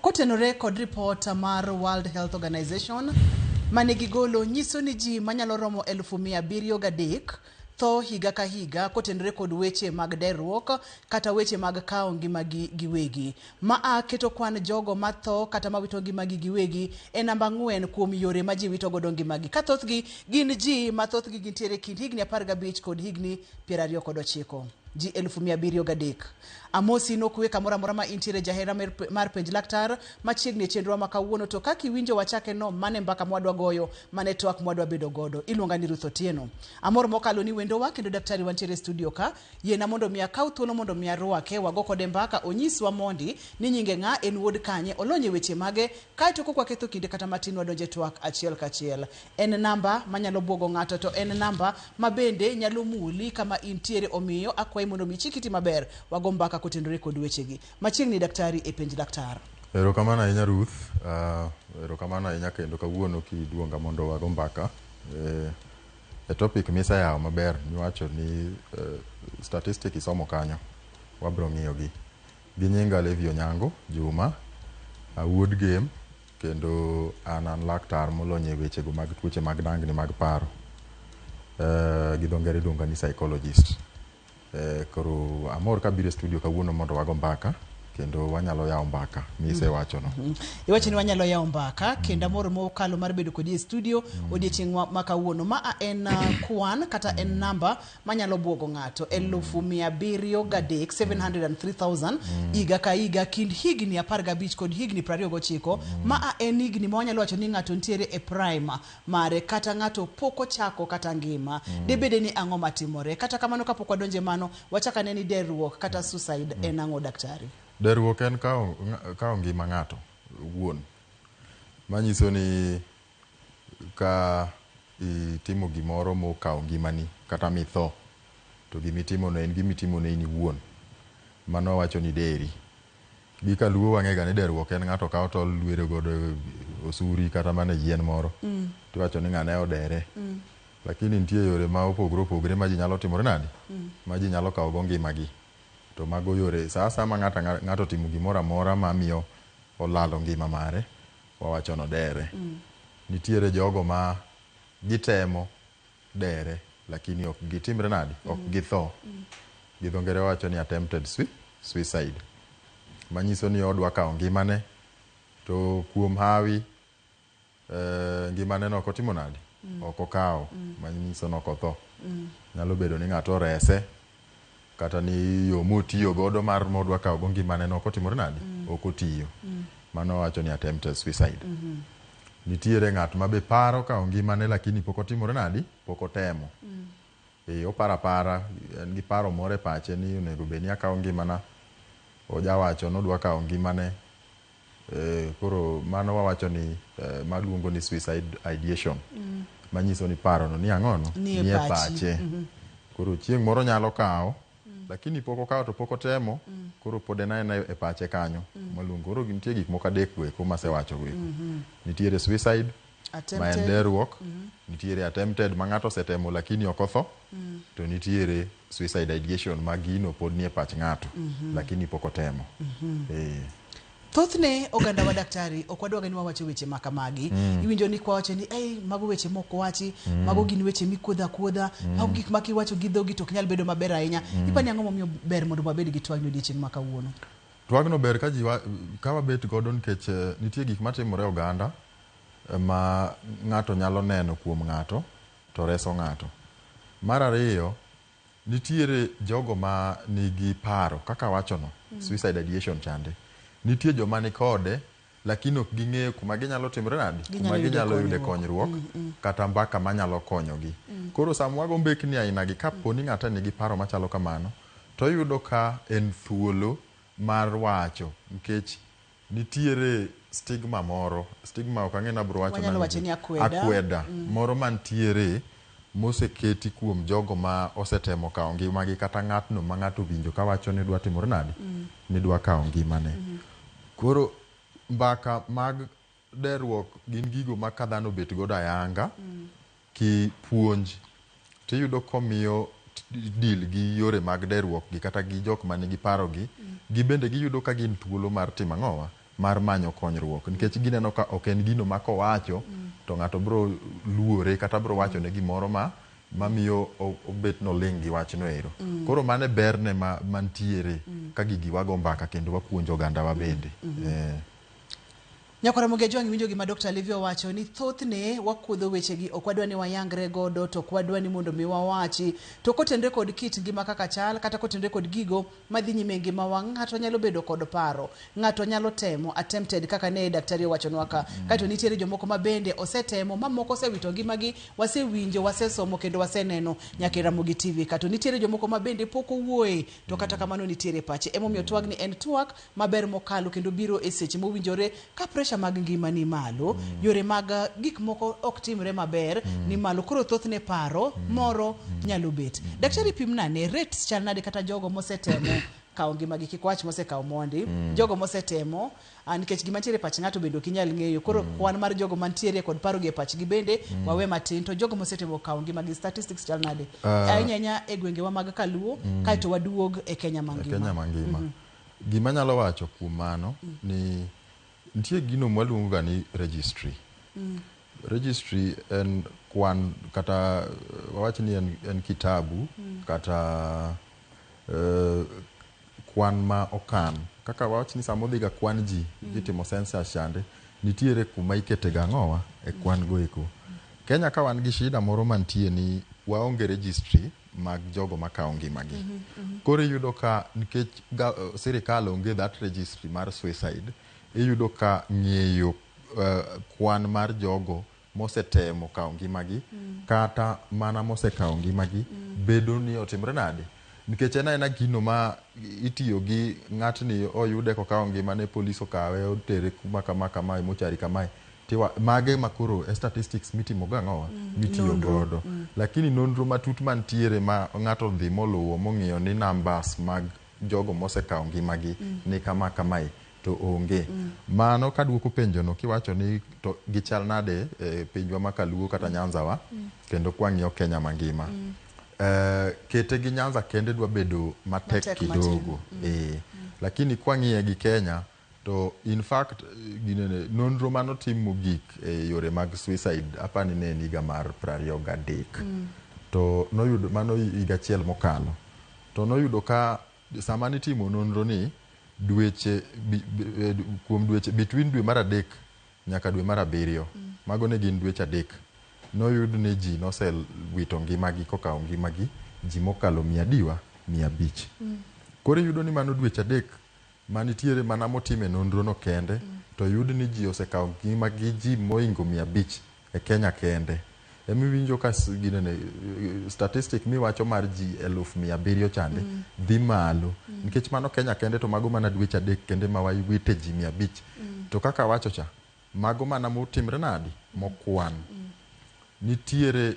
Kotenore kod ripot mar World Health Organization mane gigolo nyiso ni ji manyalo romo 703,000 tho higa ka higa kotenore kod weche mag derruok kata weche mag kawo ngimagi giwegi. Maa keto kwan jogo matho kata mawito ngimagi giwegi e namba 4 kuom yore ma ji wito godo ngimagi, ka thothgi gin ji ma thothgi gintiere kind higni 15 kod higni 29. Ji 703,000. Amosi nokwe kamoro amora ma intiere jahera mar penj laktar machiegni e chenrowa ma kawuono to kaka iwinjo wachake no mane mbaka mwadwa goyo mane twak mwadwa bedo godo. Iluonga ni Ruth Otieno. Amor mokalo ni wendowa kendo daktari wantiere e studio ka. Yiena mondo mi akaw thuolo mondo mi arwake wago kode mbaka onyiswa mondi ni nyinge ng'a, en wuod kanye, olony e weche mage, kaeto kok waketho kinde kata matin wadonje twak achiel kachiel. En namba manyalo buogo ng'ato to en namba ma bende nyalo muli kama intiere omiyo akwayi mondo mi ichik iti maber wago mbaka kotenore kod wechegi. Machiegni daktari e penj laktar. Erokamano ahinya Ruth, erokamano ahinya kendo kawuono kiduonga mondo wago mbaka e topic miseyawo maber miwacho ni statistic isomo kanyo wabro ng'iyo gi. Gi nyinga Levi Onyango Juma, awuod Gem kendo an an laktar molony e wechego mag tuoche mag dangni mag paro. Gi dho ngere iluonga ni psychologist. Koro amor kabiro e studio kawuono mondo wago mbaka kendo wanyalo yawo mbaka misewachono. Iwacho ni wanyalo yawo mbaka kendo amor mokalo mar bedo kodi e studio odiechieng' ma kawuono. Ma en kwan kata en namba manyalo buogo ng'ato 703,000 703,000 higa ka higa kind higni 15 kod higni 29. Ma en higni ma wanyalo wacho ni ng'ato nitiere e prime mare kata ng'ato pok ochako kata ngima. Debede ni ang'o matimore? Kata kamano kapok wadonje mano, wachak ane ni derruok kata suicide en ang'o daktari? Derruok en kawo ngima ng'ato owuon. Manyiso ni ka itimo gimoro mokawo ngimani kata mitho, to gimitimono en gimitimo ne in iwuon. Mano wawacho ni deri. Gi kaluo wang'e ga ni derruok en ng'ato kawo tol lwero godo osuri kata mana e yien moro. Tiwacho ni ng'ane odere. Lakini nitie yore ma opogore opogore ma ji nyalo timore nade? Ma ji nyalo kawo go ngimagi. To mago yore sa asaya ma ng'ato otimo gimoro amora mamiyo olalo ngima mare, wawacho ni odere. Nitiere jogo ma gitemo dere lakini ok gitimre nade? Ok githo. Gi dho ngere wawacho ni attempted suicide. Manyiso ni odwa kawo ngimane to kuom hawi ngimane no ok otimo nade? Ok okawo. Manyiso ni ok otho. Nyalo bedo ni ng'ato orese kata ni yo motiyo godo mar modwa kawo go ngimane no ok otimore nade? Ok otiyo. Mano wawacho ni attempted suicide. Nitiere ng'at ma be paro kawo ngimane lakini pok otimore nade? Pok otemo. Oparo apara, en gi paro moro e pache ni onego bed ni akawo ngimana. Ojawacho ni odwa kawo ngimane. Koro mano wawacho ni maluongo ni suicide ideation. Manyiso ni paro no ni ang'ono? Nie Nie pachi. pache. Koro chieng' moro nyalo kawo, lakini pok okawo to pok otemo, koro pod en aena e pache kanyo. Maluongo. Koro nitie gik moko adek go eko masewacho go eko. Nitiere suicide, ma en Attempted. derruok, nitiere attempted ma ng'ato osetemo lakini ok otho, to nitiere suicide ideation ma gino pod nie pach ng'ato, lakini pok otemo. Thothne oganda wa daktari ok wadwaga ni wawacho weche ma kamagi. Iwinjo ni kwawacho ni ei mago weche mok wachi, mago gin weche mikuodho akuodha, mago gik ma kiwacho gi dhogi to ok nyal bedo maber ahinya. Ipani ang'o momiyo ber mondo wabed gi twagni odiechieng' ma kawuono? Twagno ber ka ji ka wabet godo nikech nitie gik matimore e oganda ma ng'ato nyalo neno kuom ng'ato to reso ng'ato. Mar ariyo, nitiere jogo ma nigi paro kaka awachono, suicide ideation chande. Nitie joma nikode lakini ok ging'eyo kuma ginyalo timre nade? Kuma ginyalo yude konyruok kata mbaka manyalo konyogi. Koro sama wago mbekni aina gi, kapo ni ng'ato nigi paro machalo kamano, to oyudo ka en thuolo mar wacho nikech nitiere stigma moro, stigma ok ang'e ni abiro wacho Wanyalo nang'o. wacho ni akweda. Akweda moro mantiere moseketi kuom jogo ma osetemo kawo ngimagi kata ng'atno ma ng'ato owinjo kawacho ni dwa timore nade? Ni dwa kawo ngimane. Koro mbaka mag derruok gin gigo ma ka dhano obet godo ayanga ki puonj tiyudo komiyo deal gi yore mag deruok gi kata gi jok manigi paro gi, gibende giyudo ka gin thuolo mar timo ang'owa, mar manyo konyruok, nikech gineno ka ok en gino ma kowacho to ng'ato bro luore kata bro wacho ne gimoro ma mamiyo obet noling' gi wachno ero. Koro mano e berne ma mantiere ka gigi wago mbaka kendo wapuonjo ogandawa bende. Nyakwar Ramogi Ajwang', iwinjo gima Dr. Olivia owacho ni thothne wakuodho wechegi, ok wadwa ni wayangre godo, to ok wadwa ni mondo mi wawachi. To kotenre kod kit ngima kaka chal, kata kotenre kod gigo madhi nyime e ngimawa, ng'ato nyalo bedo kod paro, ng'ato nyalo temo, attempted kaka ne daktari owachonwa ka. Kaeto nitiere jomoko ma bende osetemo, ma moko osewito ngimagi, wasewinjo, wasesomo kendo waseneno nyaka e Ramogi TV ka. To nitiere jomoko ma bende pok owuoye, to kata kamano nitiere pache. Emomiyo twagni en twak maber mokalo kendo biro e seche mowinjore ka pressure mag ngima ni malo, yore mag gik moko ok timre maber ni malo, koro thothne paro moro nyalo bet. Daktari, pim nane rates chal nade kata jogo mosetemo kawo ngimagi, kik wach mosekawo mondi, jogo mosetemo, nikech gima ntiere e pach ng'ato bende ok inyal ng'eyo. Koro kwan mar jogo mantiere kod paro gi e pachgi bende wawe matin, to jogo mosetemo kawo ngimagi, statistics chal nade? Ahinya ahinya e gwengewa mag Kaluo, kaeto waduog e Kenya mangima. Kenya mangima. Gima anyalo wacho kuom mano ni nitie gino mwaluongo ga ni registry. Registry en kwan kata wawach ni en kitabu kata kwan ma okan. Kaka wawach ni sama odhi ga kwan ji, itimo census chande, nitiere kuma ikete ga ang'owa e kwan go eko. Kenya ka wan gi shida moro mantie ni waonge registry mag jogo makawo ngimagi. Koro iyudo ka nikech sirikal onge that registry mar suicide, iyudo ka ng'eyo kwan mar jogo mosetemo kawo ngimagi kata mana mosekawo ngimagi bedo ni otimre nade, nikech en aena gino ma itiyo gi ng'atni oyude kokawo ngimane, polis okawe otere kuma kama kamae mochari kamae. Tiwa, mage ma koro e statistics mitimo go ang'owa mitiyo godo, lakini nonro matut mantiere ma ng'ato dhi moluwo mong'iyo ni numbers mag jogo mosekawo ngimagi ni kama kamae to onge. Mano kaduoko penjono kiwacho ni to gichal nade e pinywa ma Kaluo kata Nyanza wa, kendo kwang'iyo Kenya mangima. Kete gi Nyanza kende dwa bedo matek matek kidogo. Lakini kwang'iye gi Kenya to in fact ginene, nonro manotim mogik e yore mag suicide apani ne en higa mar 23. To noyudo mano higa achiel mokalo. To noyudo ka sama nitimo nonro ni dweche kuom dweche between dwe mar 3 nyaka dwe mar 7, mago ne gin dweche 3, noyud ni ji nosewito ngimagi kokawo ngimagi ji mokalo 500. Koro iyudo ni mano dweche 3 manitiere mana motime nonro no kende, to yud ni ji osekawo ngimagi ji moingo 500 e Kenya kende. Emiwinjo ka ginene, statistic miwacho mar ji 700,000 chande dhi malo, nikech mano Kenya kende, to mago mana dweche 3 kende ma wawite ji 500. To kaka awacho cha, mago mana motimre nadi mokwan. Nitiere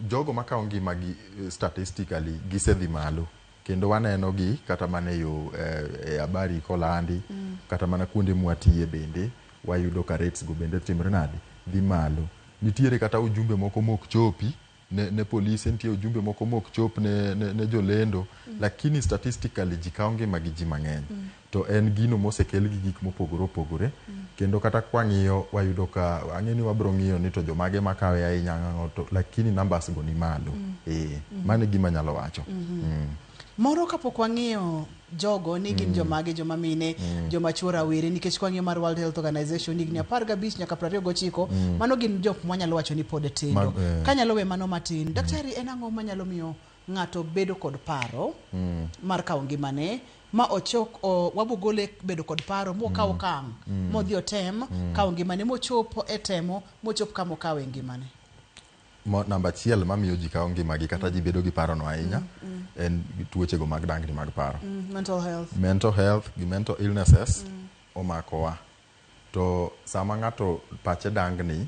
jogo makawo ngimagi statistically gisedhi malo, kendo waneno gi kata mana e yo e habari kolandi, kata mana kuonde mwatiye bende wayudo ka rates go bende timre nade dhi malo. Nitiere kata ujumbe moko mok chopi ne polise, nitie ujumbe moko mok chop ne jolendo, lakini statistically ji kawo ngimagi ji mang'eny. To en gino mosekel gi gik mopogore opogore, kendo kata kwang'iyo wayudo ka ang'e ni wabro ng'iyo ni to jomage makawe ahinya ang'o to, lakini numbers go ni malo. Mano e gima anyalo wacho. Moro kapok wang'iyo jogo ni gin jomage, joma mine, joma chuo, rawere, nikech kwang'iyo mar World Health Organization higni 15 nyaka 29, mano gin jok mwanyalo wacho ni pod tindo. Kanyalo we mano matin, daktari, en ang'o manyalo miyo ng'ato bedo kod paro mar kawo ngimane ma ochok wabogole bedo kod paro mokawo okang' modhi otem kawo ngimane mochop e temo mochop kama okawe ngimane? Namba achiel mamiyo ji kawo ngimagi kata ji bedo gi paro no ahinya en tuoche go mag dangni mag paro. Mental health. Mental health gi mental illnesses omakowa. To sama ng'ato pache dangni,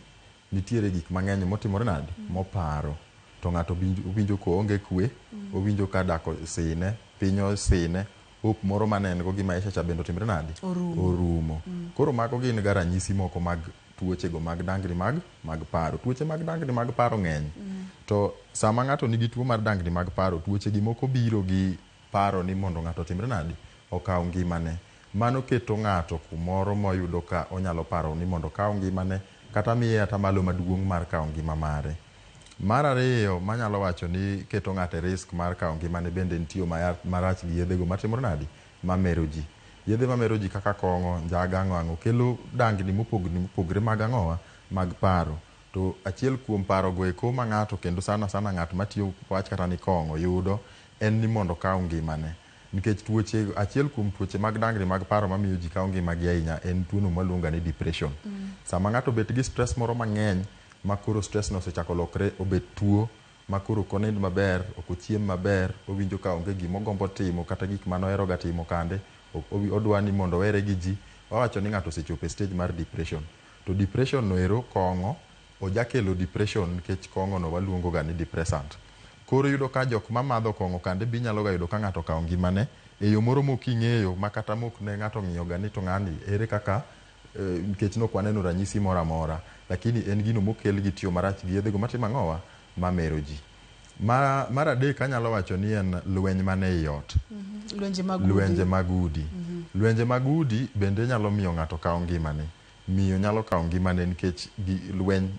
nitiere gik mang'eny motimore nade moparo. To ng'ato winjo koonge kwe, owinjo ka dak osine, piny osine, hope moro mane en go gi maisha cha bende otimre nade? Orumo. Orumo. Koro mago gin ga ranyisi moko mag tuoche go mag dangni mag paro. Tuoche mag dangni mag paro ng'eny. To sama ng'ato nigi tuo mar dangni mag paro, tuoche gi moko biro gi paro ni mondo ng'ato otimre nadi? Okaw ngimane. Mano keto ng'ato kumoro moyudo ka onyalo paro ni mondo okaw ngimane kata miye atamalo maduong' mar kawo ngima mare. Mar ariyo manyalo wacho ni keto ng'ato e risk mar kawo ngimane bende en tiyo marach gi yedhe go matimore nadi? Mamero ji. Yedhe mamero ji kaka kong'o, njaga, ang'o ang'o kelo dangni mopogore mopogore mag ang'owa? Mag paro. To achiel kuom paro go eko ma ng'ato kendo sana sana ng'at matiyo wach kata ni kong'o yudo en ni mondo okaw ngimane. Nikech tuoche achiel kuom tuoche mag dangni mag paro mamiyo ji kawo ngimagi ahinya en tuono mwaluongo ni depression. Sama ng'ato obet gi stress moro mang'eny ma koro stress no osechako lokre obet tuo ma koro ok onind maber, ok ochiem maber, owinjo ka onge gima ogombo timo kata gik mane ohero ga timo kande, odwa ni mondo owere gi ji. Wawacho ni ng'ato osechopo e stage mar depression. To depression no ero kong'o ojakelo depression nikech kong'o no waluongo ga ni depressant. Koro iyudo ka jok mamadho kong'o kande be inyalo ga yudo ka ng'ato okawo ngimane e yo moro mok ing'eyo ma kata mok ne ng'ato ong'iyo ga ni to ng'ani ere kaka nikech nok waneno ranyisi moro amora. Lakini en gino mokel gi tiyo marach gi yedhe go matimo ang'owa? Mamero ji. Mar adek anyalo wacho ni en lweny mane ei ot. Lwenje mag udi. Lwenje mag udi. Lwenje mag udi bende nyalo miyo ng'ato kaw ngimane. Miyo nyalo kawo ngimane nikech lweny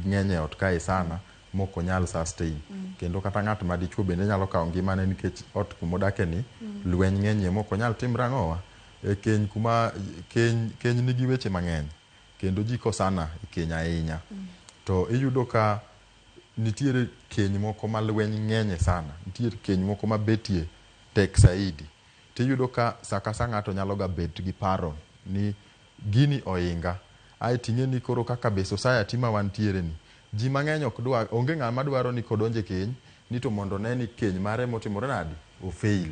ng'eny e ot kae sana mok onyal sustain. Kendo kata ng'at ma dichuo bende nyalo kawo ngimane nikech ot kumodake ni lweny ng'enyie mok onyal timre ang'owa. E keny kuma keny nigi weche mang'eny kendo ji kosana e keny ahinya. To iyudo ka nitiere keny moko ma lweny ng'enye sana, nitiere keny moko ma betie tek saidi. Tiyudo ka sa ka sa ng'ato nyalo ga bet gi paro ni gini ohinga. Aeto ing'e ni koro kaka be society ma wantiere ni, ji mang'eny ok dwar, onge ng'ama dwaro ni kodonjo e keny ni to mondo one ni keny mare motimore nadi? O fail.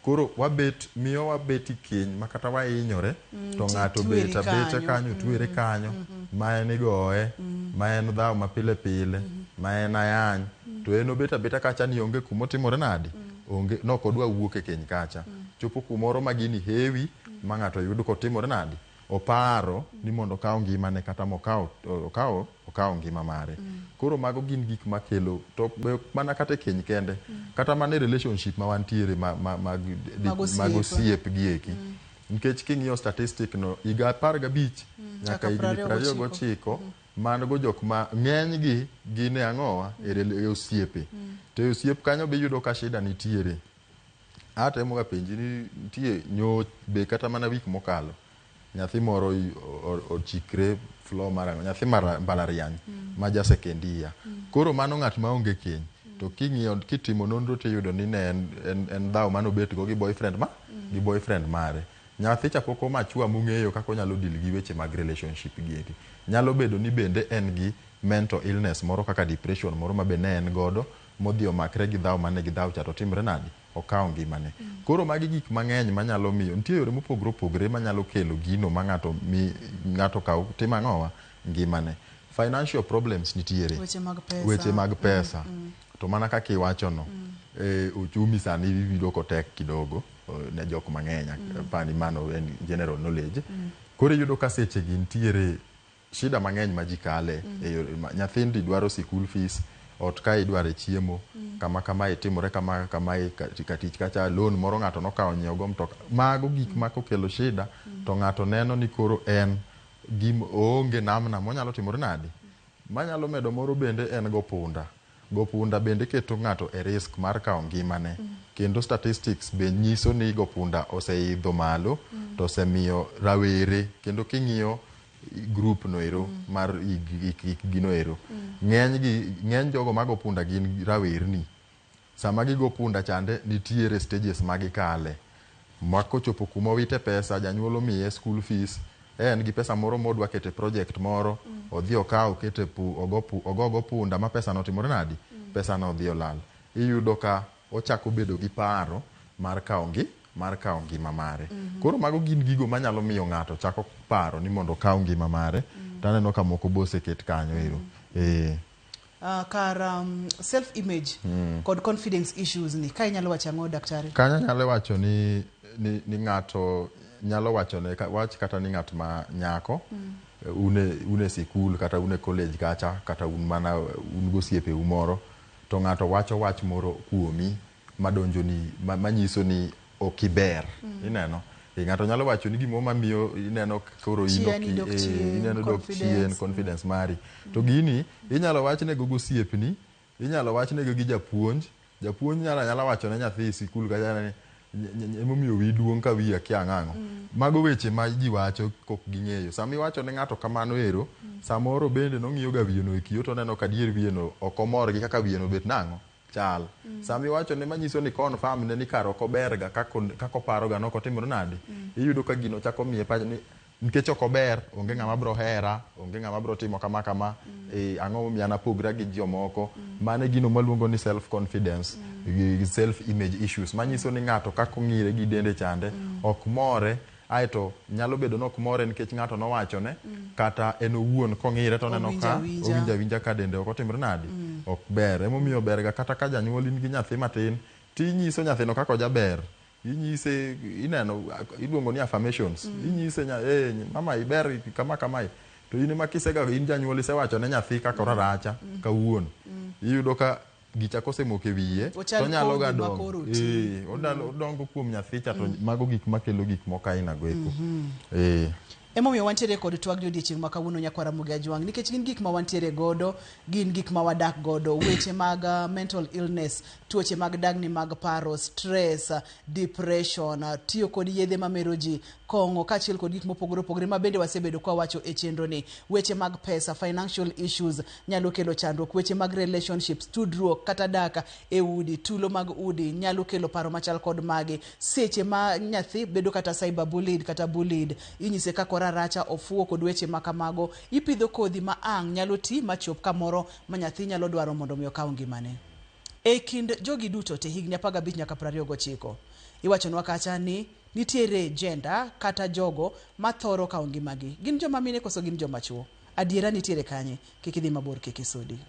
Koro wabet, miyo wabet e keny ma kata wahinyore to ng'ato Titweri bet abeta kanyo. kanyo, twere kanyo, ma en igoye, ma en dhaw ma pile pile, ma en ayany, to en obet abeta kacha ni onge kumotimore nadi? Onge, nok odwa wuok e keny kacha. Chopo kumoro ma gini hewi ma ng'ato yud kotimore nadi? Oparo ni mondo okaw ngimane kata mokaw okaw ngima mare. Koro mago gin gik makelo to mana kata e keny kende, kata mana e relationship ma wantiere mag Mag mag osiep. osiep gi eki. Nikech king'iyo statistic no, higa 15 nyaka Nyaka higni 29. 29, mago jok ma ng'eny gi gin e ang'owa? E osiepe. To e osiep kanyo be iyudo ka shida nitiere. Atemo ga penji ni nitie nyo be kata mana wik mokalo nyathi moro ochikre floor mar ang'o nyathi mar mbalariany ma ja second year. Koro mano ng'at ma onge keny. To king'iyo kitimo nonro tiyudo ni ne en dhaw mane obet go gi boyfriend ma gi boyfriend mare. Nyathi cha pok o mature mong'eyo kaka onyalo deal gi weche mag relationship gi eki. Nyalo bedo ni bende en gi mental illness moro kaka depression moro ma be ne en godo modhi omakre gi dhaw mane gidhaw cha to timre nadi? Okawo ngimane. Koro magi gik mang'eny manyalo miyo nitie yore mopogore opogore manyalo kelo gino ma ng'ato mi ng'ato kaw timo ang'owa? Ngimane. Financial problems nitiere. Weche mag pesa. Weche mag pesa. To mana kaka iwacho no, uchumi sani iyudo kotek kidogo ne jok mang'eny. Apani mano en general knowledge. Koro iyudo ka seche gi nitiere shida mang'eny ma ji kale e yore nyathindi dwaro sikul fees, ot kae idware chiemo, kama kamae timore kama kamae ka tich kacha loan moro ng'ato nokawo nyiewo go mtoka. Mago gik ma kokelo shida to ng'ato neno ni koro en oonge namna monyalo timore nadi? Manyalo medo moro bende en go punda. Go punda bende keto ng'ato e risk mar kawo ngimane. Kendo statistics be nyiso ni go punda oseidho malo to osemiyo rawere kendo king'iyo group no ero mar hik gino ero. Ng'eny jogo mago punda gin rawerni. Sama gigo punda chande nitiere stages ma gikale. Ma kochopo kuma owite pesa, janyuol omiye school fees, en gi pesa moro modwa kete project moro, odhi okaw okete ogo go punda ma pesa no otimore nadi? Pesa no odhi olal. Iyudo ka ochako bedo gi paro mar kawo mar kawo ngima mare. Koro mago gin gigo manyalo miyo ng'ato chako paro ni mondo okaw ngima mare. To aneno ka moko be oseket kanyo ero. Kar self image kod confidence issues ni ka inyalo wacho ang'o daktari? Kanyo anyalo wacho ni ng'ato nyalo wacho ne wach kata ni ng'at ma nyako. un e sikul kata un e college kacha kata un mana un gosiepeu moro to ng'ato wacho wach moro kuomi madonjoni manyiso ni ok iber. Ineno? Ng'ato nyalo wacho ni gimoro mamiyo ineno koro in Chien, idok chien, ineno dok chien confidence. Confidence mari. To gini inyalo wachnego gosiepni, inyalo wachnego gi japuonj. Japuonj nyalo anyala wacho ne nyathi e sikul kacha ni emomiyo wiyi duong' ka wiyi akia ang'ang'o. Mago weche ma ji wacho kok ging'eyo. Sama iwacho ne ng'ato kamano ero, samoro bende nong'iyo ga wiye no e kiyo to oneno ka adier wiye no ok omor gi kaka wiye no bet nang'o chal. Sama iwacho ne manyiso ni confirm ne ni kare ok ober ga kaka oparo ga nok otimore nade. Iyudo ka gino chako miye pache ni nikech ok ober, onge ng'ama bro hera, onge ng'ama bro timo kama kama, ang'o momiyo an apogra gi jomoko. Mano e gino maluongo ni self confidence, gi self image issues, manyiso ni ng'ato kaka ong'ire gi dende chande, ok more, aeto nyalo bedo ni ok more nikech ng'ato nowachone, kata en owuon kong'ire to oneno Owinjo ka awinja. owinjo awinja ka dende ok otimre nade, ok ber. Emomiyo ber ga kata ka janyuol in gi nyathi matin, tinyiso nyathino kaka ojaber. Inyise, ineno, iluongo ni affirmations. Inyise, mama iber kama kamae. To in ema kisega, in janyuol isewacho ne nyathi kaka oraracha kawuono. Iyudo ka gicha kosemoko e wiye, Ochal to onyalo ga kodhi ma dongo. koro oti. Odongo kuom nyathi cha to mago gik makelo gik moko aina go eko. Emomiyo wantiere kod twag gi odiechieng' ma kawuono nyakwar Ramogi Ajwang', nikech gin gik ma wantiere godo, gin gik ma wadak godo, weche mag mental illness, tuoche mag dagni mag paro, stress, depression, tiyo kod yedhe mamero ji, kong'o kaachiel kod gik mopogore opogore ma bende wasebedo kwa wacho e chenro ni. Weche mag pesa, financial issues nyalo kelo chandruok, weche mag relationships, tudruok kata dak e udi, tulo mag udi nyalo kelo paro machal kod magi. Seche ma nyathi bedo kata cyber bullied kata bullied, inyise kaka oraracha, ofuwo kod weche ma kamago, ipidho kodhi ma ang' nyalo ti machop kamoro ma nyathi nyalo dwaro mondo mi okaw ngimane. E kind jogi duto te higni 15 nyaka 29, iwachonwa kacha ni nitiere gender kata jogo mathoro kawo ngimagi. Gin joma mine koso gin joma chuo? Adiera nitiere kanye? Kik idhi mabor, kik isudi.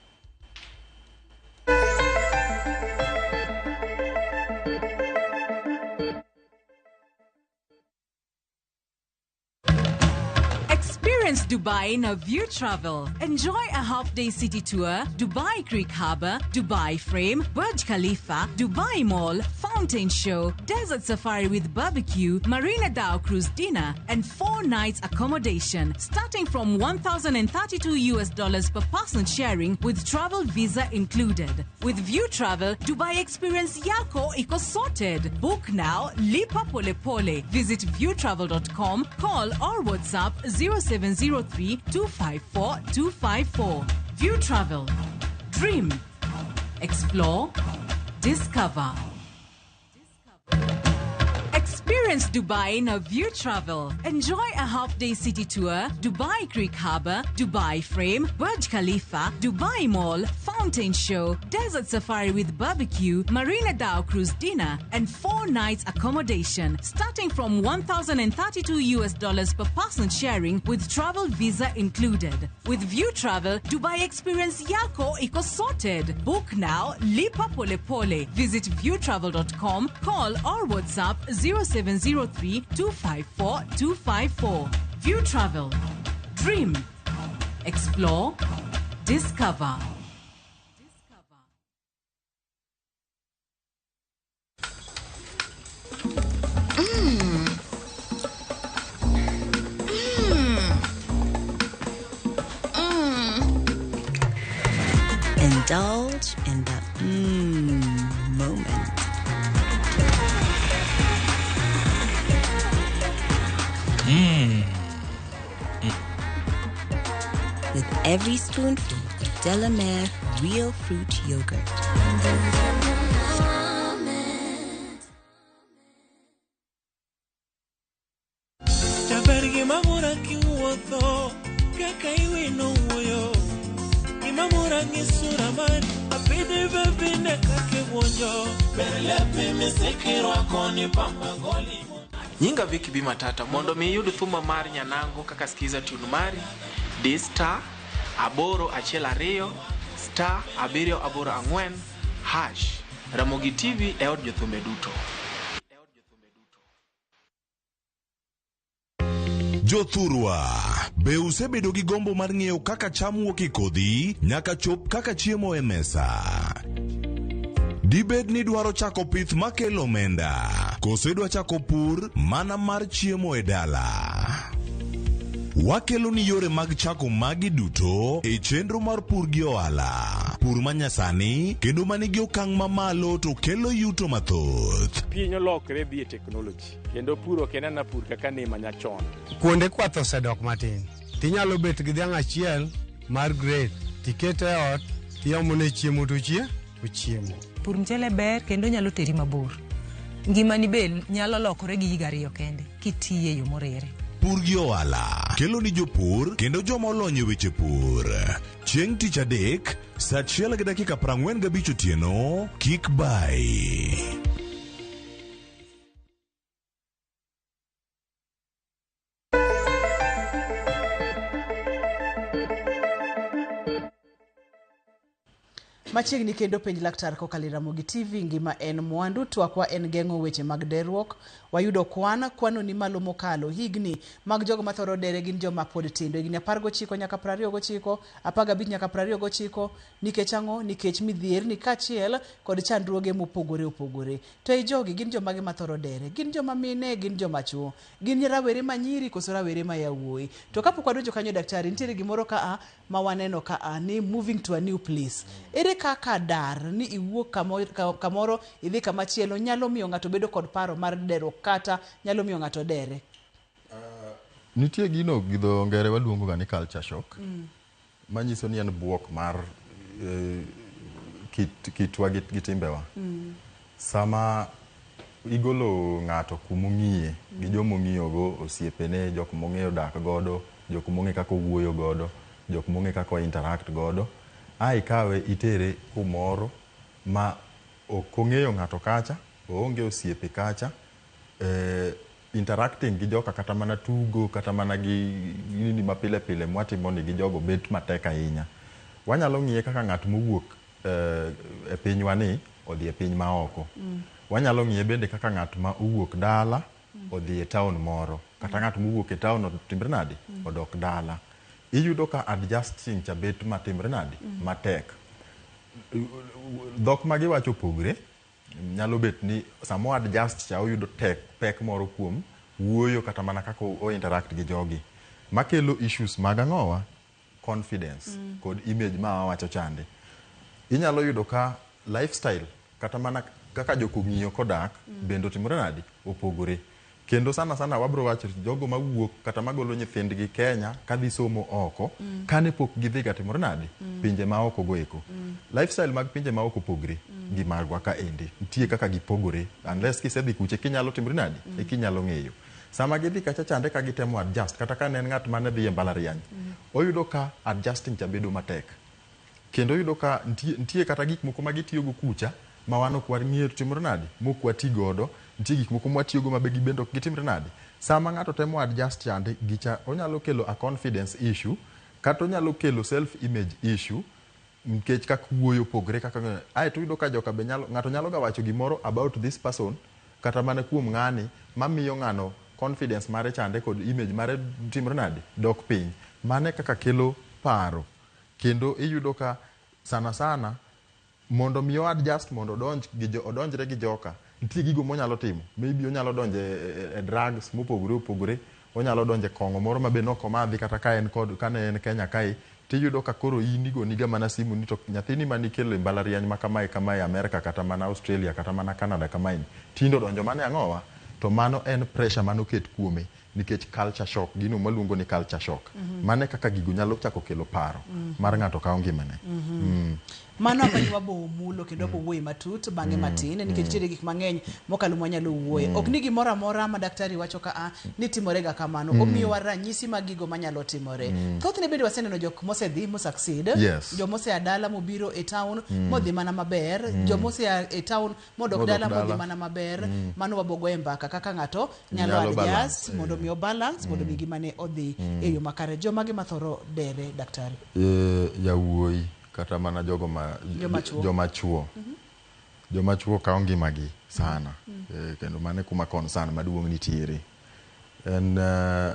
Experience Dubai in a View Travel. Enjoy a half-day city tour, Dubai Creek Harbour, Dubai Frame, Burj Khalifa, Dubai Mall, Fountain Show, Desert Safari with barbecue, Marina Dhow Cruise dinner, and 4 nights accommodation, starting from $1,032 US dollars per person sharing with travel visa included. With View Travel, Dubai experience yako iko sorted. Book now, lipa pole pole. Visit viewtravel.com, call or WhatsApp 0703 254 254. View Travel. Dream. Explore. Discover. Experience Dubai in a View Travel. Enjoy a half-day city tour, Dubai Creek Harbour, Dubai Frame, Burj Khalifa, Dubai Mall, Fountain Show, Desert Safari with barbecue, Marina Dhow Cruise dinner, and 4 nights accommodation, starting from $1,032 US dollars per person sharing with travel visa included. With View Travel, Dubai experience yako iko sorted. Book now, lipa pole pole. Visit viewtravel.com, call or WhatsApp 0703 254 254. View Travel. Dream. Explore. Discover. Indulge in the moment. With every spoonful of Delamere Real Fruit Yogurt. Nyinga Vicky B Matata mondo mi iyud thuma mar Nyanango kaka skiza tune mari di star aboro achiel ariyo star abiriyo aboro ang'wen hash. Ramogi TV e od jothumbe duto. Jothurwa. Be usebedo gi gombo mar ng'eyo kaka cham wuok e kodhi nyaka chop kaka chiemo e mesa? Dibed ni idwaro chako pith makelo omenda, koso idwa chako pur mana mar chiemo e dala? Wakelo ni yore mag chako magi duto e chenro mar pur gi ohala. Pur manyasani kendo manigi okang' mamalo to kelo yuto mathoth. Piny olokre dhi e teknoloji kendo pur ok en ana pur kaka ne manyachon. Kuonde kwath osedok matin. Tinyalo bet gi dhiang' achiel mar grade tikete e ot tiomone chiemo to ochiemo. Pur mchele ber kendo nyalo teri mabor. Ngimani be nyalo lokore gi higa ariyo kende kitiye e yo moriere. Pur gi ohala kelo ni jopur kendo joma olony e weche pur. Chieng' tich adek, saa achiel gi dakika 45 otieno, kik bayi. Machiegni kendo penj laktar kokalo e Ramogi TV, ngima en mwandu, twakwa en geng'o weche mag derruok. Wayudo kwan, kwano ni malo mokalo. Higni mag jogo mathoro dere gin joma pod tindo, higni 19 nyaka 29, 15 nyaka 29. Nikech ang'o? Nikech midhierni kaachiel kod chandruoge mopogore opogore. To ei jogi gin jomage mathoro dere? Gin joma mine, gin joma chuo? Gin rawere ma nyiri koso rawere ma yawuoyi? To kapok wadonjo kanyo daktari, nitiere gimoro ka a ma waneno ka a ni moving to a new place. Ere kaka dar ni iwuok kamoro idhi kamachielo nyalo miyo ng'ato bedo kod paro mar derruok kata nyalo miyo ng'ato dere? Nitie gino gi dho ngere waluongo ga ni culture shock. Manyiso ni en buok mar kitwa gi timbewa. Sama igolo ng'ato kumong'iye gi jomong'iyogo, osiepene, jok mong'eyo dak godo, jok mong'e kaka owuoyo godo, jok mong'e kaka o interact godo, a ikawe itere kumoro ma ok ong'eyo ng'ato kacha, oonge osiepe kacha, interacting gi joka kata mana tugo kata mana gi nini mapile pile mwatimo ni gi jogo bet matek ahinya. Wanyalo ng'iye kaka ng'at mowuok e pinywa ni odhi e piny maoko. Wanyalo ng'iye bende kaka ng'at ma owuok dala odhi e town moro, kata ng'at mowuok e town otimre nade odok dala. Iyudo ka adjusting cha bet matimre nade matek. Dhok ma giwacho opogre, nyalo bet ni samo adjust cha oyudo tek pek moro kuom wuoyo kata mana kaka o interact gi jogi. Makelo issues mag ang'owa? Confidence kod image ma wawacho chande. Inyalo yudo ka lifestyle kata mana kaka jok ong'iyo kodak bende otimore nade opogore. Kendo sana sana wabro wacho jogo mawuok kata magolo nyithindgi Kenya kadhi somo oko kane pok gidhi ga timore nade pinje maoko go eko. Lifestyle mag pinje maoko opogre gi magwa ka endi. Nitie kaka gipogore unless kisedhi kuche kinyalo timore nade e kinyalo ng'eyo. Sama gidhi kacha chande ka gitemo adjust kata ka ne en ng'at mane dhi e mbalariany, oyudo ka adjusting cha bedo matek. Kendo oyudo ka nitie kata gik moko ma gitiyogo kucha ma wan ok wang'eyo timore nade mok wati godo, nitie gik moko mwatiyogo ma be gibende ok gitimre nade. Sama ng'ato temo adjust chande gicha onyalo kelo a confidence issue kata onyalo kelo self image issue nikech kaka wuoyo opogre kaka aeto iyudo ka joka be nyalo ng'ato nyalo ga wacho gimoro about this person kata mana kuom ng'ani mamiyo ng'ano confidence mare chande kod image mare timre nade dok piny. Mano e kaka kelo paro. Kendo iyudo ka sana sana mondo mi o adjust mondo odonjre gi joka, nitie gigo monyalo timo. Maybe onyalo donjo e drugs mopogore opogore, onyalo donjo e kong'o moro ma be nok omadhi kata ka en kod kane en Kenya kae, tiyudo ka koro in igoniga mana simu ni to nyathini manikelo e mbalariany ma kamae kamae Amerka kata mana Australia kata mana Canada kamae ni, tinde odonjo mana e ang'owa? To mano en pressure manoket kuome nikech culture shock, gino mwaluongo ni culture shock. Mano e kaka gigo nyalo chako kelo paro mar ng'ato kawo ngimane. Mano apani wabo mulo kendo wabo wuoye matut bang'e matin nikech nitiere gik mang'eny mokalo mwanyalo wuoye. Ok ni gimoro amora ma daktari wacho ka a ni timore ga kamano. Omiyowa ranyisi mag gigo manyalo timore. Thothne bende waseneno jok mosedhi mo succeed. Jomosea dala mobiro e town modhi mana maber. Jomosea e town modok dala modhi mana maber. Mano wabo goye mbaka kaka ng'ato nyalo adjust mondo mi o balance mondo mi gimane odhi e yo makare. Jomage mathoro dere daktari? Yawuoyi kata mana jogo ma joma chuo. Joma chuo kawo ngimagi sana. Kendo mano e kuma concern maduong' nitiere. En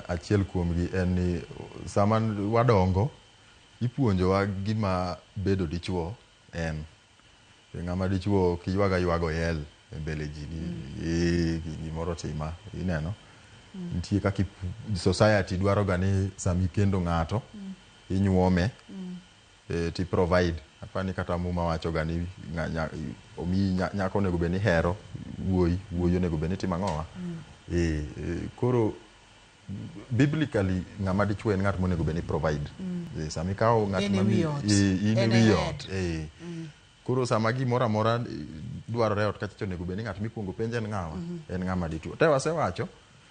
achiel kuomgi en ni sama wadongo ipuonjowa gima bedo dichuo en. Ng'ama dichuo kiywaga ywago yel e mbele ji ni gimoro tima ineno. Nitie kaka society dwaro ga ni sama ikendo ng'ato inyuome ti provide. Apani kata Muma wacho ga ni omiyi nyako onego bed ni hero wuoyi, wuoyi onego bed ni timo ang'owa. Koro biblically ng'ama dichuo en ng'at monego bed ni provide. Sama ikawo ng'at ma in e wi ot. Koro sama gimoro amora dwarore ot kacha onego bed ni ng'at mikuongo penj en ng'awa, en ng'ama dichuo. Te wasewacho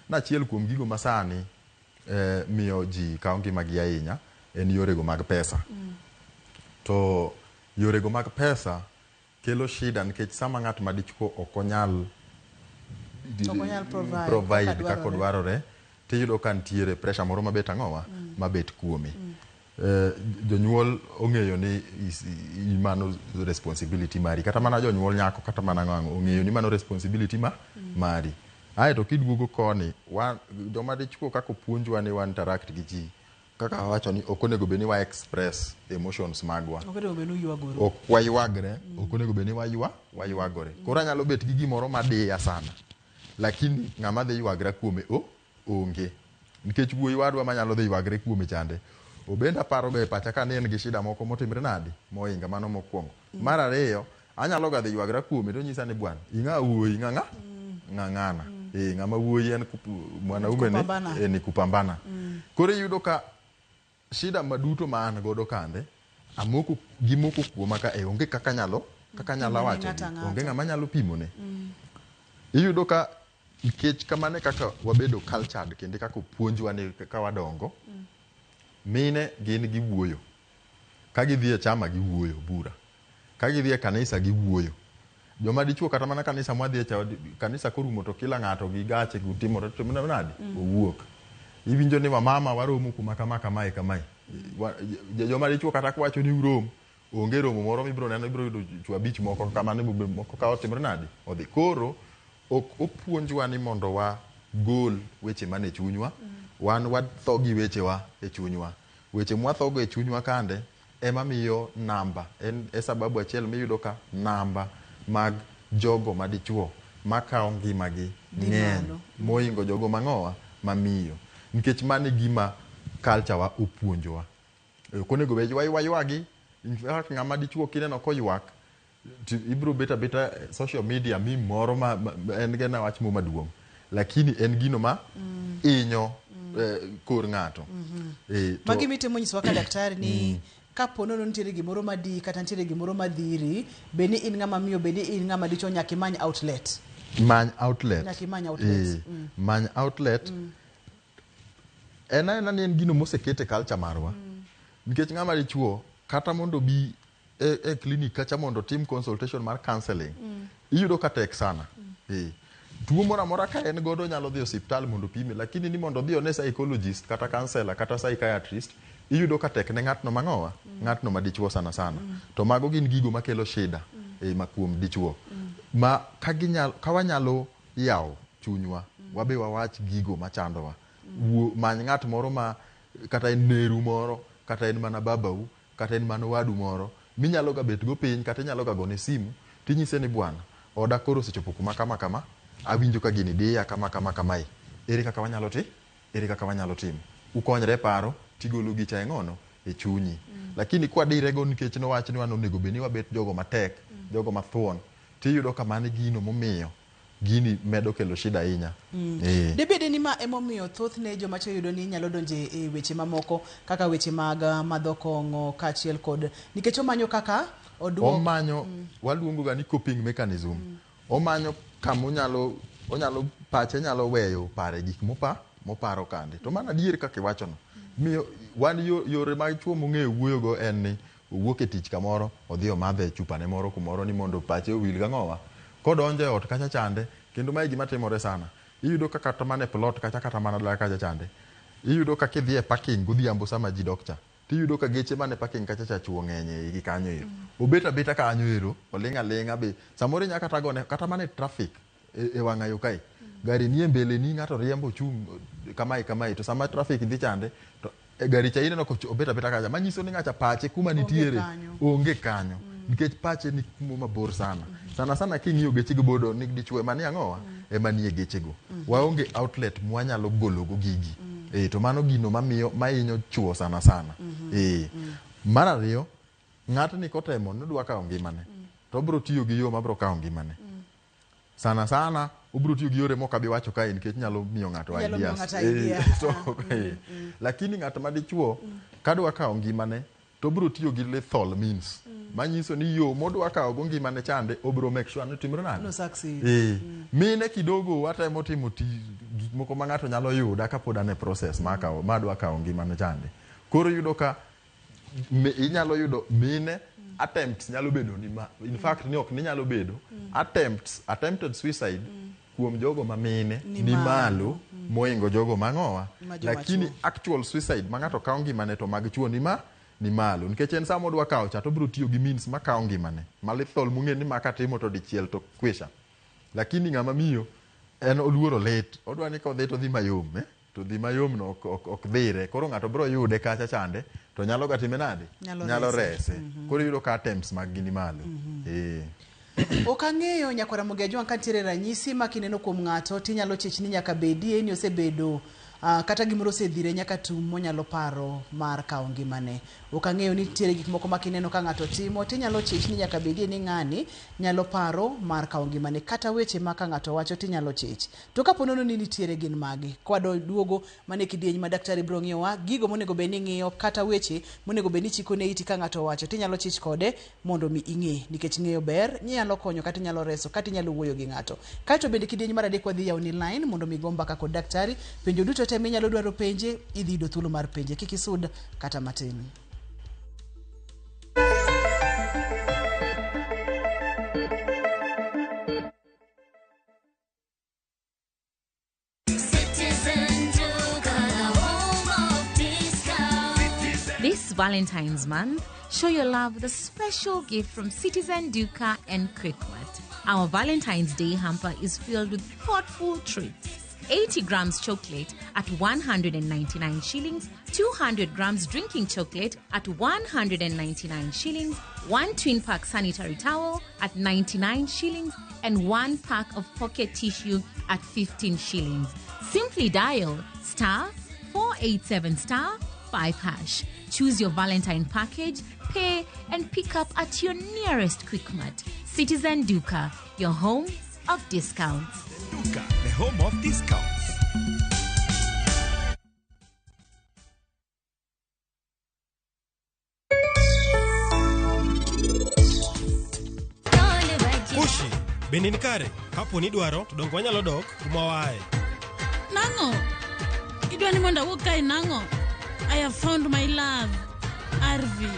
ni achiel kuom gigo masani miyo ji kawo ngimagi ahinya en yorego mag pesa. To yorego mag pesa kelo shida nikech sama ng'at ma dichuo ok onyal provide kaka dwarore, tiyudo ka nitiere pressure moro mabet ang'owa mabet kuome. Jonyuol ong'eyo ni mano responsibility mari, kata mana jonyuol nyako kata mana ng'ango ong'eyo ni mano responsibility mari. Ae to kiduogo koni, joma dichuo kaka opuonjwa ni wa interact gi ji, kaka awacho ni ok onego bed ni wa express emotions magwa, ok waywagre, ok onego bed ni waywagore. Koro anyalo bet gi gimoro madiya sana, lakini ng'ama dhi ywagra kuome onge, nikech wuoyi wadwa manyalo dhi ywagre kuome chande obende aparoga e pacha ka ne en gi shida moko motimre nadi mohinga. Mano mokwongo. Mar ariyo, anyalo ga dhi ywagra kuome to onyisa ni bwana ing'a wuoyi ng'ang'a ng'ang'ana ng'ama wuoyi en mwanaume ni, ni kupambana. Koro iyudo ka shida maduto ma an godo kande amoko gimoko kuoma ka onge kaka nyalo wacho, onge ng'ama nyalo pimone. Iyudo ka nikech kamano e kaka wabedo cultured kendo kaka opuonjwa ni ka wadongo, mine gin giwuoyo ka gidhi e chama, giwuoyo bura ka gidhi e kanisa, giwuoyo. Joma dichuo kata mana kanisa mwadhi cha, kanisa korumo to kila ng'ato gi gache timore nadi owuok. Iwinjo ni wamama waromo kuma kama kamae kamae. Joma dichuo kata kwacho ni urom, onge romo moro mibiro neno, ibiro yudo chwo abich moko kamano moko ka otimore nadi odhi. Koro ok opuonjwa ni mondo wagol weche mane chunywa, wan watho gi wechewa e chunywa. Weche mwathogo e chunywa kande ema miyo namba en e sababu achiel miyudo ka namba mag jogo madichuo makawo ngimagi ng'eny mohingo jogo mang'owa mamiyo, nikech mano e gima culture wa opuonjowa. Ok onego bed waywagi. In fact, ng'ama dichuo kineno koywak to ibiro bet abeta social media mi moro ma en gena wach mo maduong', lakini en gino ma inyo kor ng'ato. Magi mitemo nyisowa ka daktari ni kapo nono nitiere gimoro madii kata nitiere gimoro madhiri, bed ni in ng'ama miyo, bed ni in ng'ama dichuo, nyaka imany outlet. Many outlet. Nyaka imany outlet. Many outlet. En aena ni en gino moseket e culture marwa, nikech ng'ama dichuo kata mondo bi e clinic kacha mondo otim consultation mar counseling, iyudo ka tek sana. Tuo moro amora ka en godo nyalo dhi osiptal mondo opime, lakini ni mondo odhi one psychologist kata counselor kata psychiatrist, iyudo ka tek ne ng'atno mang'owa, ng'atno madichuo sana sana. To mago gin gigo makelo shida ma kuom dichuo ma ka wanyalo yawo chunywa wabe wawach gigo machandowa. Many ng'at moro ma kata en neru moro, kata en mana babau, kata en mana wadu moro minyalo ga bet go piny, kata inyalo ga gone simu tinyise ni bwana, oda koro osechopo kuma kama kama, awinjo ka gini diya kama kama kamae, ere kaka wanyalo ti ere kaka wanyalo timo ukonyre e paro tigolo gicha e ng'ono e chunyi. Lakini kwadire go nikech nowach ni wan onego bed ni wabet jogo matek, jogo mathuon, tiyudo ka mano gino momiyo gini medo kelo shida ahinya. Debede ni ma emomiyo thothne joma chwo yudo ni nyalo donje e weche mamoko kaka weche mag madho kong'o kaachiel kod nikech omanyo kaka oduok Omanyo waluongo ga ni coping mechanism. Omanyo kama onyalo onyalo pache nyalo weyo pare gik moparo kande. To mano adier kaka iwachono miyo wan yore mag chuo mong'eyo wuoyogo en ni owuok e tich kamoro, odhi omadhe chupane moro kumoro ni mondo pache owil gang'owa kodonjo e ot kacha chande. Kendo mae gima timore sana, iyudo ka kata mana e plot kacha, kata mana dala kacha chande, iyudo ka kidhi e parking godhiambo sama ji dok cha, tiyudo ka geche mane parking kacha cha chuo ng'eny e igi kanyo ero. Obet abeta kanyo ero, oling' aling'a be samoro inya kata gone kata mana e traffic e wang'ayo kae. Gari nie mbele ni ng'ato riembo chung' kamae kamae to sama traffic dhi chande to e gari cha ineno ko obet abeta kacha manyiso ni ng'acha pache kuma nitiere onge kanyo nikech pache ni kuma mabor sana. Sana sana king'iyo gechego bodo ni dichuo ema ni ang'owa ema nie gechego. Waonge outlet mwanyalo gologo gigi. To mano gino mamiyo mahinyo chuo sana sana. Mar ariyo, ng'atni kotemo ni odwa kawo ngimane to obiro tiyo gi yo mabiro kawo ngimane. Sana sana obiro tiyo gi yore mok abi wacho kae nikech nyalo miyo ng'ato ideas. Lakini ng'at ma dichuo kadwa kawo ngimane to obiro tiyo gi lethal means. Manyiso ni yo modwa kawo go ngimane chande obiro make sure ni timre nade. No succeed. Mine kidogo watemo timo gik moko ma ng'ato nyalo yuda kapod an e process madwa kawo ngimane chande. Koro yudo ka inyalo yudo mine attempts nyalo bedo ni ma, in fact ni ok ni nyalo bedo attempted suicide kuom jogo ma mine ni malo moingo jogo mang'owa, lakini actual suicide ma ng'ato kawo ngimane to mag chuo ni malo nikech en sama odwa kawo cha to obiro tiyo gi means ma kawo ngimane ma lethal mung'e ni maka timo to dichiel to kwisha. Lakini ng'ama miyo en oluoro lit, odwa ni kodhi to dhi mayom to dhi mayom no ok dhire, koro ng'ato biro yude kacha chande to nyalo ga time nade, nyalo rese. Koro yudo ka attempts mag gi ni malo. Ok ang'eyo nyakwara Ramogi Ajwang' ka nitiere ranyisi ma kineno kuom ng'ato tinyalo chich ni nyaka bedie ni osebedo kata gimoro osedhire nyaka tum monyalo paro mar kawo ngimane. Ok ang'eyo ni nitiere gik moko ma kineno ka ng'ato timo tinyalo chich ni nyaka bedie ni ng'ani nyalo paro mar kawo ngimane, kata weche ma ka ng'ato wacho tinyalo chich. To kapo nono ni nitiere gin magi, kwado duogo mane kidieny ma daktari biro ng'iyowa gigo monego bed ni ng'iyo kata weche monego bed ni chiko ne iti ka ng'ato wacho tinyalo chich kode mondo mi ing'e, nikech ng'eyo ber, nyalo konyo kata nyalo reso kata inyalo wuoyo gi ng'ato. Kaeto bende kidieny mar adek wadhi yawoni line mondo mi go mbaka kod daktari, penjo duto te minyalo dwaro penje idhi yudo thuolo mar penje, kik isud kata matin. This Valentine's month, show your love with a special gift from Citizen Duka and Quickmart. Our Valentine's Day hamper is filled with thoughtful treats. 80 grams chocolate at 199 shillings, 200 grams drinking chocolate at 199 shillings, 1 twin pack sanitary towel at 99 shillings, and 1 pack of pocket tissue at 15 shillings. Simply dial *487 *5#. Choose your Valentine package, pay, and pick up at your nearest Quickmart. Citizen Duka, your home of discounts. Duka, the home of discounts. Kushi, bende ni kare, kapo ni idwaro to dongo wanyalo dok kuma waaye. Nang'o? Idwa ni mondo awuog kae nang'o? I have found my love, RV.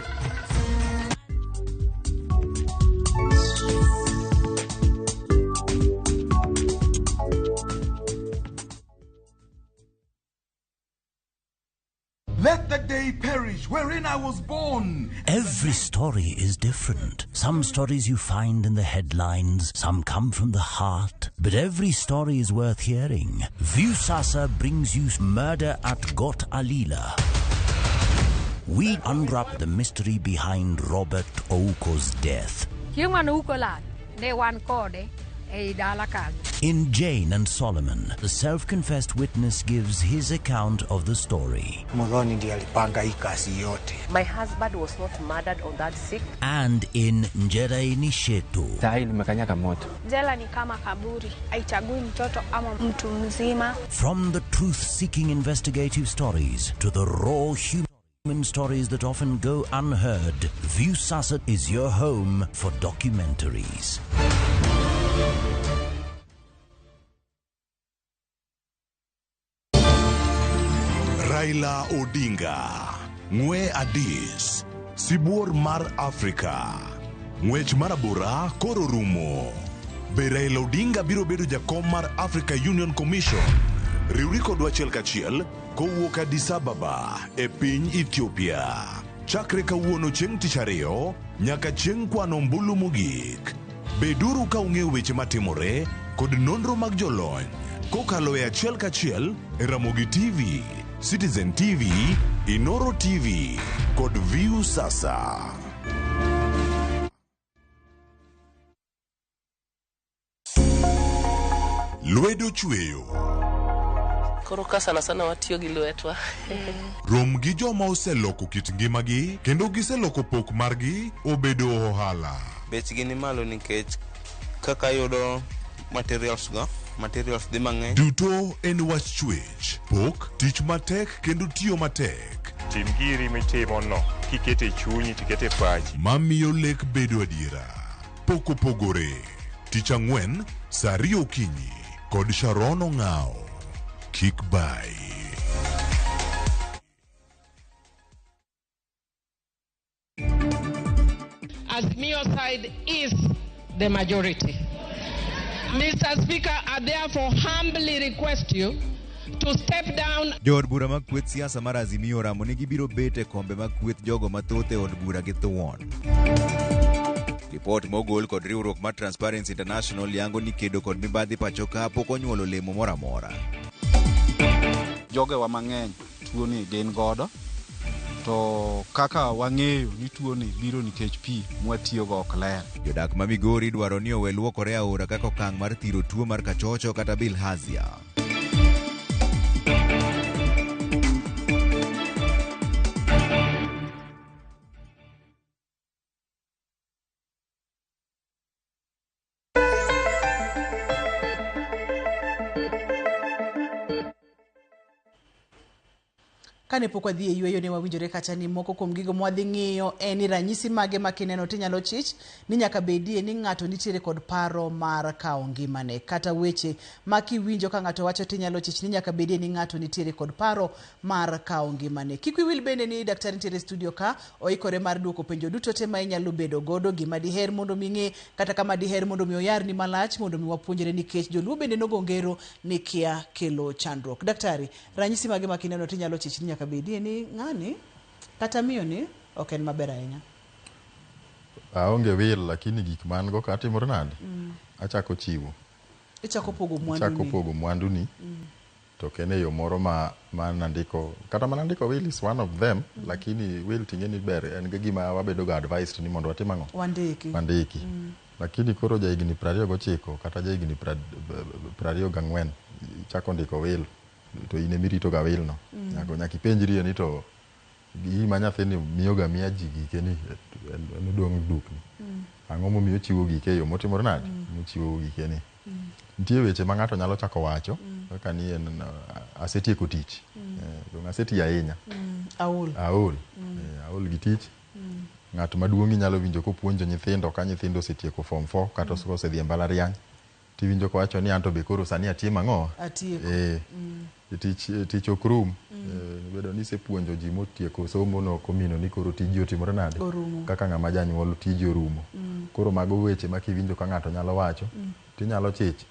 Let the day perish wherein I was born. Every story is different. Some stories you find in the headlines, some come from the heart. But every story is worth hearing. Viusasa brings you Murder at Got Alila. We unwrap the mystery behind Robert Ouko's death. In Jane and Solomon, the self-confessed witness gives his account of the story. My husband was not murdered on that sick. And in Njera Nishetu. Jela ni kama kaburi, haichagui mtoto ama mtu mzima. From the truth-seeking investigative stories to the raw human stories that often go unheard, Viusasa is your home for documentaries. Raila Odinga, Ng'we Adis, Sibuor mar Afrika. Ng'wech mar abora koro rumo. Be Raila Odinga biro bedo jakom mar Africa Union Commission? Riwri kodwa achiel kachiel kowuok Addis Ababa e piny Ethiopia. Chakre kawuono chieng' tich ariyo nyaka chieng' kwano ombulu mogik. Beduru ka ung'eyo weche matimore kod nonro mag jolony. Kokalo e achiel kachiel e Ramogi TV, Citizen TV, Inoro TV kod Viusasa. Lwedo chweyo. Koro ka sana sana watiyo gi lwetwa. Rom gi joma oseloko kit ngimagi kendo giseloko pok margi obedo ohala. Bechgi ni malo nikech kaka yudo materials go, materials dhi mang'eny. Duto en wach chwech, pok, tich matek kendo tiyo matek. Tim giri mitimo no kikete chunyi tikete pachi. Mamiyo lek bedo adiera. Pok opogore. Tich ang'wen, saa ariyo okinyi kod Sharon Ong'ao. Kik bai. Azimio side is the majority. Mr. Speaker, I therefore humbly request you to step down. Jood bura mag kweth siasa mar Azimio oramo ni gibiro bet e kombe mag kweth jogo mathoth e od bura gi thuon. Ripot mogol kod riwruok mar Transparency International yango ni kedo kod mibadhi pacho ka pok onyuolo olemo moro amora. Jogewa mang'eny tuoni gin godo, to kaka wang'eyo ni tuoni biro nikech pi mwatiyogo ok ler. Jodak ma Migori dwaro ni owe luokore e aora kaka okang' mar thiro tuo mar kachocho kata bilharzia. Kane pok wadhi e yueyo ne wawinjore kata ni moko kuom gigo mwadhi ng'iyo en ni ranyisi mage ma kineno tinyalo chich ni nyaka bedie ni ng'ato nitiere kod paro mar kawo ngimane, kata weche ma kiwinjo ka ng'ato wacho tinyalo chich ni nyaka bedie ni ng'ato nitiere kod paro mar kawo ngimane. Kik wiyi wil bende ni daktari nitiere e studio ka oikore mar duoko penjo duto te ma inyalo bedo godo, gima diher mondo mi ing'e kata kama diher mondo mi oyarni malach mondo mi wapuonjre, nikech joluo bende nogo ngero ni kia kelo chandruok. Daktari, ranyisi mage ma kineno tinyalo chich ni nyaka bedie ni ng'ani kata miyo ni ok en maber ahinya? Aonge wil, lakini gik man go ka timore nade? Achako chiwo. Ichako pogo mwandu Achako ni. pogo mwandu ni. To ok en e yo moro ma nandiko, kata mana ndiko will is one of them, lakini will ting'e ni ber en ga gima wabedo ga advised ni mondo watim ang'o? Wandiki. Wandiki. Lakini koro ja higni 29 kata ja higni 24 chako ndiko will to in emirito ga will no. Nyaka ipenjrie ni to gima nyathini miyo ga miya ji gike ni en odong' dukni. Ang'o momiyo ochiwo gike e yo motimore nade? Mochiwo gike ni. Nitie weche ma ng'ato nyalo chako wacho kaka ni en asetieko tich. Dong' asetiyo ahinya. Aol. Aol. Aol gi tich. Ng'at maduong' inyalo winjo kopuonjo nyithindo ka nyithindo osetieko form 4 kata osedhi e mbalariany. Tiwinjo kowacho ni anto be koro sani atimo ang'o? Atieko. Tich ok rum. Bedo ni isepuonjo ji motieko somo no ok omino ni koro tiji otimore nade? Orumo. Kaka ng'ama janyuol tiji orumo. Koro mago weche ma kiwinjo ka ng'ato nyalo wacho, tinyalo chich.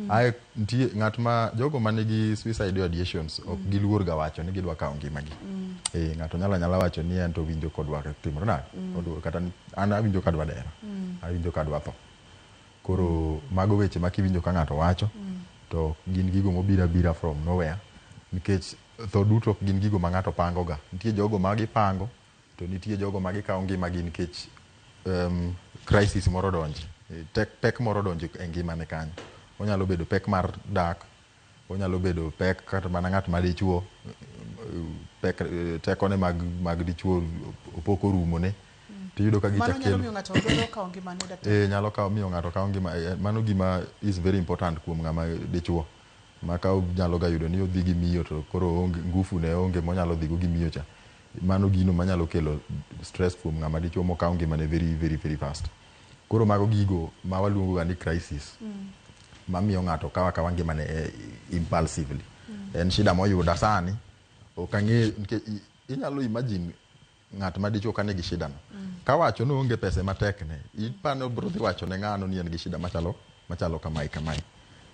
Ae nitie ng'at ma jogo manigi suicide ideations ok giluor ga wacho ni gidwa kawo ngimagi. Ng'ato nyalo anyala wacho ni en to owinjo kodwa timore nade? Kata ni an awinjo kadwa dera. Awinjo kadwa tho. Koro mago weche ma kiwinjo ka ng'ato wacho to gin gigo mobiro abira from nowhere, nikech tho duto ok gin gigo ma ng'ato pango ga. Nitie jogo ma gipango to nitie jogo ma gikawo ngimagi nikech crisis moro odonje, pek moro odonjo e ngimane kanyo. Onyalo bedo pek mar dak, onyalo bedo pek kata mana ng'at ma dichuo, pek tekone mag dichuo opok orumone. Tiyudo ka Mano gichak nyalo kelo. miyo ng'ato dwaro kawo ngimane, daktari? Nyalo kawo miyo ng'ato kawo ngima. Mano gima is very important kuom ng'ama dichuo. Ma ka nyalo ga yudo ni odhi gi miyo to koro onge ngufu ne onge monyalo dhigo gi miyo cha. Mano gino manyalo kelo stress kuom ng'ama dichuo mokawo ngimane very very very fast. Koro mago gigo ma waluongo ga ni crisis. Mamiyo ng'ato kawo akawa ngimane impulsively. En shida moyuda sani. Ok ang'eyo nikech inyalo imagine ng'at ma dichuo ka nigi shida no. Kawacho ni oonge pesa matek ne, ipano biro dhi wacho ne ng'ano ni en gi shida machalo kamae kamae.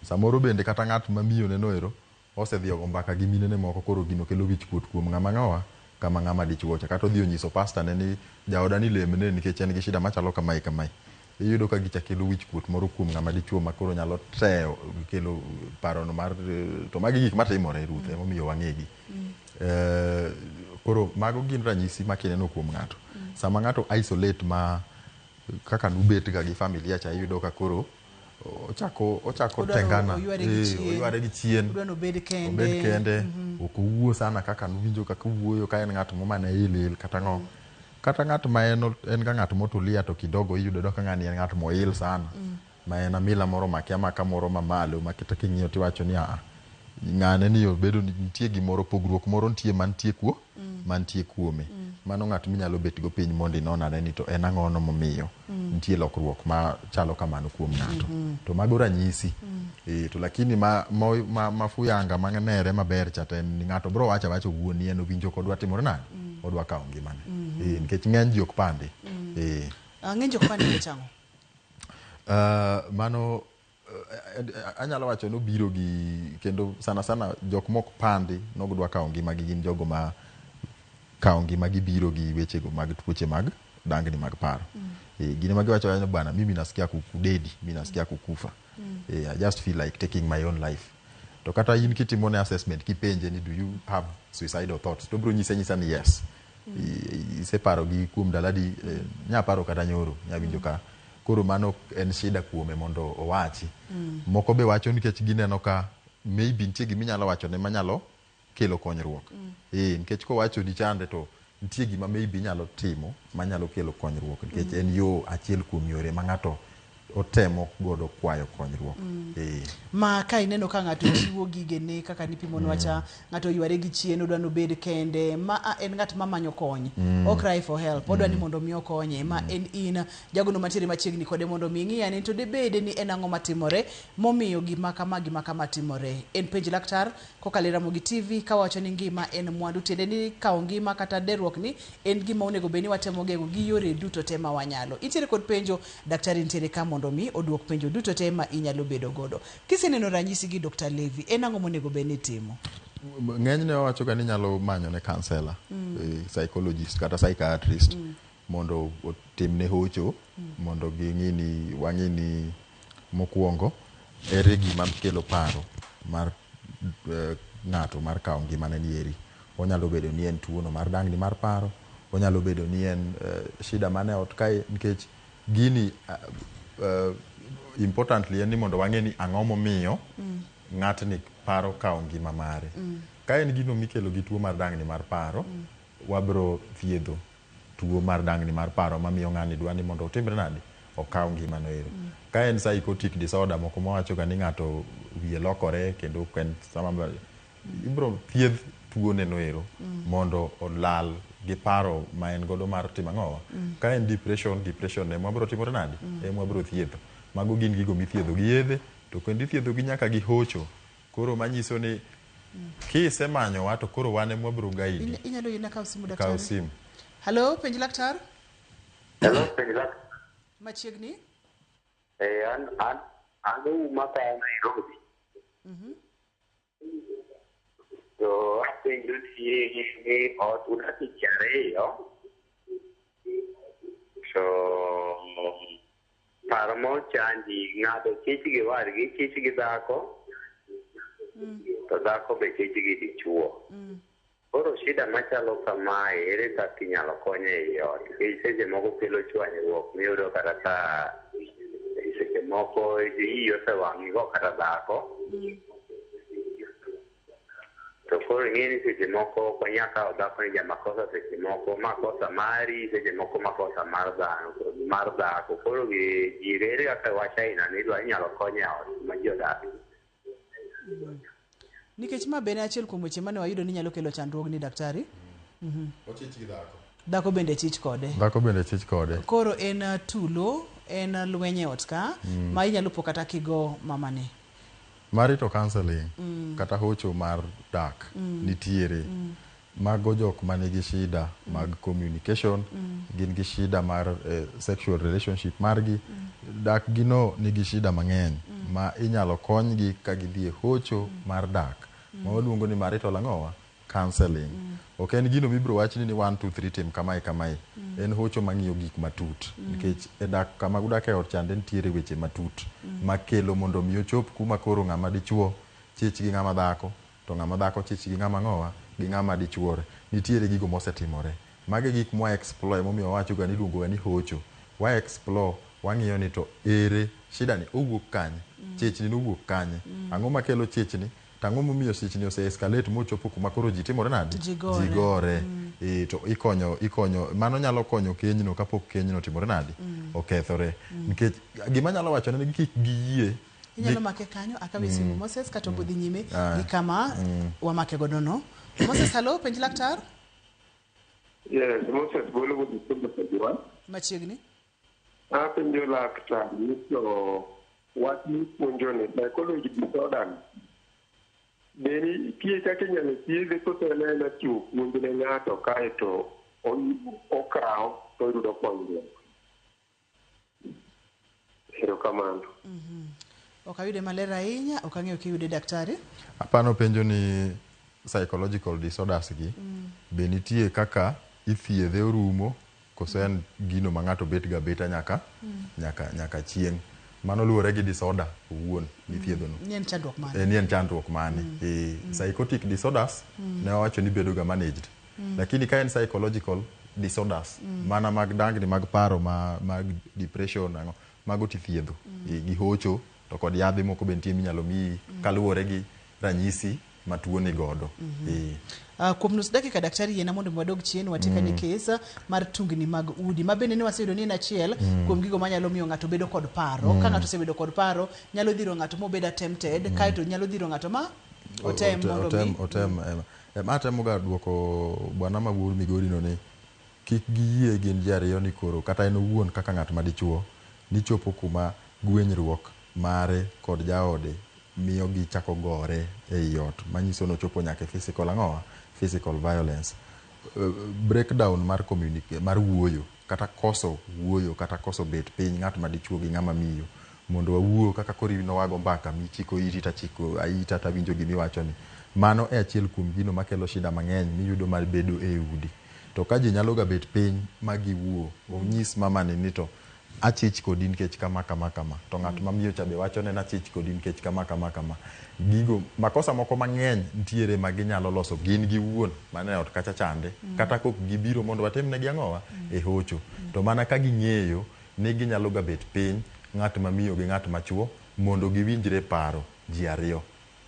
Samoro bende kata ng'at ma miyo ne noero osedhi ogo mbaka gi minene moko, koro gino kelo wich kuot kuom ng'ama ng'awa kama ng'ama dichuo cha. Kata odhi onyiso pastor ne ni jaoda ni lemne nikech en gi shida machalo kamae kamae. Iyudo ka gicha kelo wich kuot moro kuom ng'ama dichuo ma koro nyalo teyo kelo parono mar to magi gik matimore Ruth emomiyo wang'egi. Koro mago gin ranyisi ma kineno kuom ng'ato. Sama ng'ato isolate ma kaka nubet ga gi familia cha iyudo ka koro ochako tengana, oyware gi chien, obed kende, ok owuo sana kaka nuwinjo kaka owuoyo ka en ng'at mane il kata ng'o. Kata ng'at ma en ga ng'at motulia to kidogo iyudo ka ng'ani en ng'at moil sana. Ma en amila moro makia maka moro mamalo ma kata king'iyo tiwacho ni aa ng'ane ni obedo ni nitie gimoro pogruok moro nitie mantie kuo mantie kuome. Mano ng'at minyalo bet go piny mondo inon ane ni to en ang'ono momiyo nitie lokruok ma chalo kamano kuom ng'ato. To mago ranyisi. To lakini ma fuyanga manere maber cha to en ni ng'ato bro wacho awacha owuon ni en owinjo kodwa timore nade, odwa kawo ngimane. Nikech ng'eny ji ok pande. Ng'eny ji ok pande nikech ang'o? Mano anyalo wacho ni obiro gi kendo sana sana jok mok pandi nogdwa kawo ngimagi gin jogo ma kawo ngimagi biro gi wechego mag tuoche mag dangni mag paro. Gin ema giwacho ni bwana mimi nasikia kudedi, mimi nasikia kukufa. I just feel like taking my own life. To kata in kitimone assessment kipenje ni do you have suicidal thoughts, to biro nyise nyisa ni yes. Iseparo gi kuom ndalo adi, nya paro kata nyoro, nya winjo ka koro mano en shida kuome mondo owachi. Moko be wacho nikech gineno ka maybe nitie giminyalo wachone manyalo kelo konyruok. Nikech kowacho ni chande to nitie gima maybe inyalo timo manyalo kelo konyruok nikech en yo achiel kuom yore ma ng'ato otemo godo kwayo konyruok. Ma ka ineno ka ng'ato chiwo gigene kaka nipimonwa cha, ng'ato yware gi chien odwa nobed kende, ma en ng'at mamanyo kony, o cry for help, odwa ni mondo mi okonye, ma en in jagono mantiere machiegni kode mondo mi ing'i ane to debede ni en ang'o matimore momiyo gima kama gima kama timore. En penj laktar kokalo e Ramogi TV kawacho ni ngima en mwandu, tiende ni kawo ngima kata derruok ni en gima onego bed ni watemo geng'o gi yore duto te ma wanyalo. Intiere kod penjo, daktari nitiere ka mondo mi oduok penjo duto te ma inyalo bedo godo. Kiseneno ranyisi gi Dr. Levi, en ang'o monego bed ni itimo? Ng'enyne wawacho ga ni inyalo manyo ne counselor, psychologist kata psychiatrist mondo otimne hocho, mondo ging'i ni wang'i ni mokwongo ere gima kelo paro mar ng'ato mar kawo ngimane ni eri. Onyalo bedo ni en tuono mar dangni mar paro, onyalo bedo ni en shida mane ot kae, nikech gini importantly en ni mondo wang'e ni ang'o momiyo ng'atni paro kawo ngima mare. Ka en gino mikelo gi tuo mar dangni mar paro, wabro thiedho tuo mar dangni mar paro mamiyo ng'ani dwa ni mondo otimre nade, okaw ngimano ero. Ka en psychotic disorder moko mawacho ga ni ng'ato wiye lokore kendo en sama ibro thiedh tuone no ero mondo olal gi paro ma en godo mar timo ang'owa. Ka en depression, depression ema wabro timore nade, ema wabro thiedho. Mago gin gigo mithiedho gi yedhe, to kendo ithiedho gi nyaka gi hocho. Koro manyiso ni kisemanyowa to koro wan ema wabro guide. Inyalo yiena kawo simu daktari? Kawo simu. Hello, penj laktar. Hello, penj laktar. Machiegni. An uma ka Nairobi. To apenjo ni ot unatich ariyo, to paro mochandi ng'ato chich gi wadgi, chich gi dhako, to dhako be chich gi dichuo. Koro shida machalo kamae ere kaka inyalo konye ei ot? Nikech seche moko kelo chwanyruok miyudo kata ka seche moko iyi osewang' go kata dhako. To koro ing'e ni seche moko ok wanyal kawo dhako ni jamakosa, seche moko makosa mari, seche moko makosa mar dhano, mar dhako. Koro ji ere kaka wach aina ni idwa inyalo konye e ot ma ji odakie. Nikech ma bende achiel kuom weche mane wayudo ni nyalo kelo chandruogni daktari. Ochich gi dhako. Dhako bende chich kode. Dhako bende chich kode. Koro en tulo, en lweny e ot ka, ma inyalo po kata kigo mamane. Marital counseling kata hocho mar dak nitiere. Mago jok manigi shida mag communication, gin gi shida mar sexual relationship margi, dak gino nigi shida mang'eny ma inyalo konygi ka gidhi e hocho mar dak ma waluongo ni marital ang'owa counseling. Ok en gino mibiro wachni ni 1 2 3 tim kamae kamae. En hocho mang'iyo gik matut. Nikech e dak kama udak e ot chande nitiere weche matut makelo mondo mi ochop kuma koro ng'ama dichuo chich gi ng'ama dhako to ng'ama dhako chich gi ng'ama ng'owa gi ng'ama dichuore. Nitiere gigo mosetimore. Magi gik mwa explore emomiyo wawacho ga ni iluongo ga ni hocho. Wa explore wang'iyo ni to ere shida ni owuok kanye, chechni nowuok kanye, ang'o makelo chechni, to ang'o momiyo chechni ose escalate mochopo kuma koro ji timore nade? Ji gore. Ji gore. To ikonyo mano nyalo konyo kenyno kapok kenyno timore nade? Okethore. Nikech gima nyalo wacho ne ni kik giyie. Inyalo make kanyo akawe simu Moses kata obudhi nyime gi kama wamake godo no. Moses, hello, penj laktar. Yes, Moses Bolo wuod Kisumu Kajwa. Machiegni. Apenjo laktar ni to wach mipuonjo ni psychology disorder be nitie kaka inyalo thiedhe koso en aena chiwo puonj ne ng'ato kaeto okawo to oyudo konyruok. Erokamano. Ok ayude maler ahinya, ok ang'eyo kiyude daktari. Apano penjo ni psychological disorders gi be nitie kaka ithiedhe orumo koso en gino ma ng'ato bet ga beta nyaka nyaka chieng'. Mano luwore gi disorder owuon mithiedho no. Ni en chandruok mane? Ni en chandruok mane. Psychotic disorders ne wawacho ni bedo ga managed. Lakini ka en psychological disorders mana mag dangni mag paro mag depression ang'o mago tithiedho gi hocho to kod yadhe moko be nitie minyalo miyi kaluwore gi ranyisi ma tuo ni godo. Kuom nus dakika daktari yiena mondo wadog chien watikane kes mar tungni mag udi ma bende ne waseyudo ni en achiel kuom gigo manyalo miyo ng'ato bedo kod paro. Ka ng'ato osebedo kod paro nyalo dhiro ng'ato mobed attempted, kaeto nyalo dhiro ng'ato ma otem mondo mi otem. Atemo ga duoko bwana ma wuod Migori no ni kik giyie gin ji ariyo ni koro kata en owuon kaka ng'at madichuo ni chopo kuma gwenyruok mare kod jaode miyo gichako gore ei ot manyiso ni ochopo nyaka e physical ang'owa physical violence. Breakdown mar mar wuoyo kata koso wuoyo kata koso bet piny ng'at madichuo gi ng'ama miyo mondo wawuo kaka koro in wago mbaka michiko iti tachiko aita tawinjo gimiwacho ni mano e achiel kuom gino makelo shida mang'eny miyudo mar bedo e udi. To ka ji nyalo ga bet piny ma giwuo onyis mamani ni to achich kodi nikech kama kama kama to ng'at ma miyo cha be wacho ne nachich kodi nikech kama kama kama. Gigo makosa moko mang'eny nitiere ma ginyalo loso gin giwuon mane ot kacha chande kata kok gibiro mondo watimnegi ang'owa e hocho. To mana ka ging'eyo ni ginyalo ga bet piny ng'at ma miyo gi ng'at machuo mondo giwinjre paro ji ariyo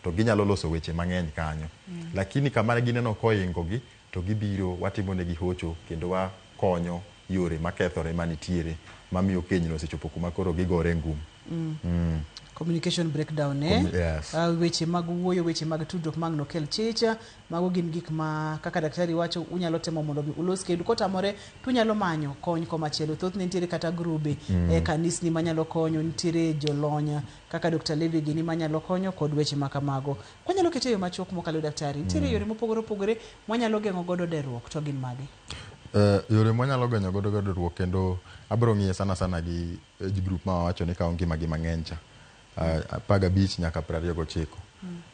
to ginyalo loso weche mang'eny kanyo. Lakini kama gineno koingo gi to gibiro watimonegi hocho kendo wakonyo yore makethore manitiere mamiyo kenyno osechopo kuma koro gigore ngum. Communication breakdown yes. Weche mag wuoyo, weche mag tudruok mag nokel chicha, mago gin gik ma kaka daktari wacho unyalo temo mondo mi ulos kendu kotamore tunyalo manyo kony komachielo. Thothne nitiere kata grube e kanisni manyalo konyo, nitiere jolony kaka Dr. Levi gini manyalo konyo kod weche ma kamago. Kwanyalo kete yo machuok mokalo daktari, nitiere yore mopogore opogore mwanyalo geng'o godo derruok to gin mage? Yore mwanyalo geng'o godo derruok kendo abiro ng'iye sana sana gi age group ma wawacho ni kawo ngima gi mang'eny cha. 15 nyaka 29.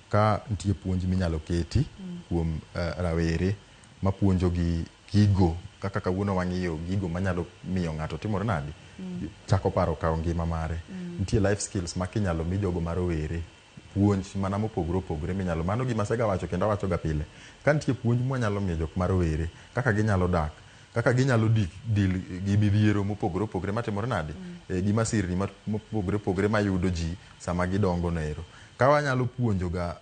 Ka nitie puonj minyalo keti kuom rawere mapuonjo gi gigo kaka kawuono wang'iyo gigo manyalo miyo ng'ato timore nade chako paro kawo ngima mare. Nitie life skills ma kinyalo mi jogo ma rowere puonj mana mopogore opogore minyalo mano gima asega wacho kendo awacho ga pile ka nitie puonj mwanyalo miyo jok ma rowere kaka ginyalo dak kaka ginyalo deal gi midhiero mopogore opogore matimore nade gi masirni mopogore opogore mayudo ji sama gidongo noero. Ka wanyalo puonjo ga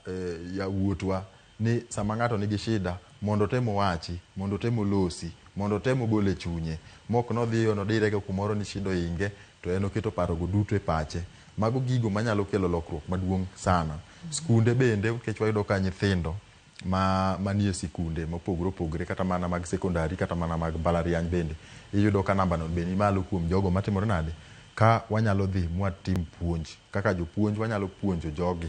yawuotwa ni sama ng'ato nigi shida mondo otem owachi, mondo otem olosi, mondo otem ogol e chunye mok nodhiyo nodirego kumoro ni shida oinge to en oketo parogo duto e pache. Mago gigo manyalo kelo lokruok maduong' sana. Skunde bende nikech wayudo ka nyithindo manie sikunde mopogore opogore kata mana mag sekondari kata mana mag mbalariany bende iyudo ka namba no be ni malo kuom jogo matimore nade ka wanyalo dhi mwatim puonj kaka jopuonj wanyalo puonjo jogi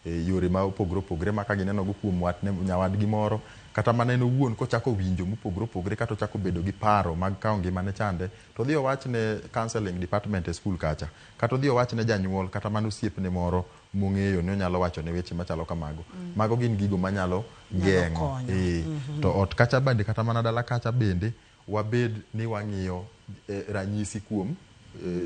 e yore ma opogore opogore ma ka gineno go kuom watne nyawadgi moro kata mana en owuon kochako winjo mopogore opogore kata ochako bedo gi paro mag kawo ngimane chande to odhi owach ne counseling department e skul kacha kata odhi owach ne janyuol kata mana osiepne moro mong'eyo ni onyalo wacho ne weche machalo kamago. Mago gin gigo manyalo Nyalo geng'o. konyo. Ee. To ot kacha bende kata mana dala kacha bende wabed ni wang'iyo ranyisi kuom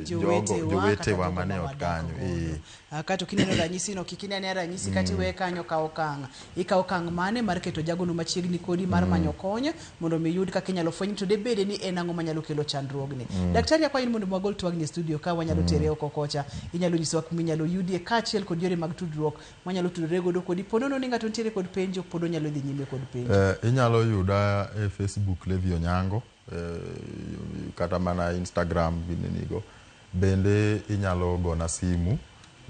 jogo Jowetewa kata jowetewa jogo mane ma ot wadak kanyo. godo. Ee. Kato kineno ranyisi no kik inene ranyisi kata iweye kanyo kaw okang'. Ikaw okang' mane mar keto jagono machiegni kodi mar manyo kony mondo mi iyud kaka inyalo fweny to debede ni en ang'o manyalo kelo chandruogni. Daktari akwayi ni mondo wagol twagni e studio ka wanyalo tere oko kocha. Inyalo nyisowa kuma inyalo yudie kaachiel kod yore mag tudruok mwanyalo tudore godo kodi. Po nono ni ng'ato nitiere kod penjo pod onyalo dhi nyime kod penjo. Inyalo yuda e Facebook Levi Onyango kata mana Instagram ginenigo. Bende inyalo gona simu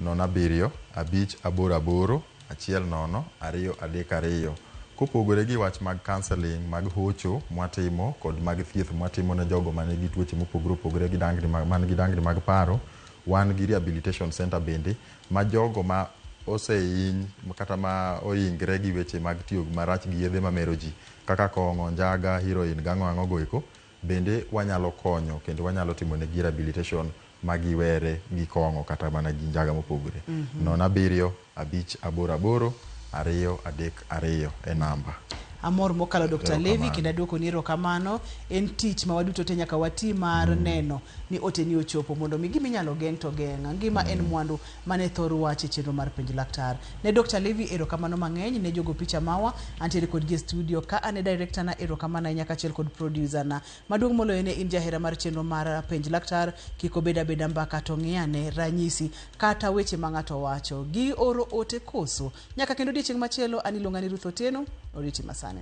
07 5 8 8 1 0 2 3 2. Kopogore gi wach mag counseling mag hocho mwatimo kod mag thieth mwatimo ne jogo manigi tuoche mopogore opogore gi dangni man gi dangni mag paro, wan gi rehabilitation center bende ma jogo ma osehiny kata ma oingre gi weche mag tiyo marach gi yedhe mamero ji kaka kong'o, njaga, heroin gang'o ang'o go eko bende wanyalo konyo kendo wanyalo timo negi rehabilitation ma giwere gi kong'o kata mana gi njaga mopogore. 07 5 8 8 2 3 2 e namba. Amor mokalo Dr. Levi Erokamano. kendo aduoko ni erokamano. En tich ma waduto te nyaka wati mar neno ni oteni ochopo mondo mi gima inyalo geng' to geng'. Ngima en mwandu mane thor wach e chenro mar penj laktar. Ne Dr. Levi erokamano mang'eny, ne jogo picha mawa antiere kod gi e studio ka an e director na erokamano ahinya kaachiel kod producer na. Maduong' moloyo ne in jahera mar chenro mar penj laktar, kik obed abeda mbaka to ng'iyane ranyisi kata weche ma ng'ato wacho. Gi oro ote koso. Nyaka kendo odiochieng' machielo an iluonga ni Ruth Otieno, oriti masani.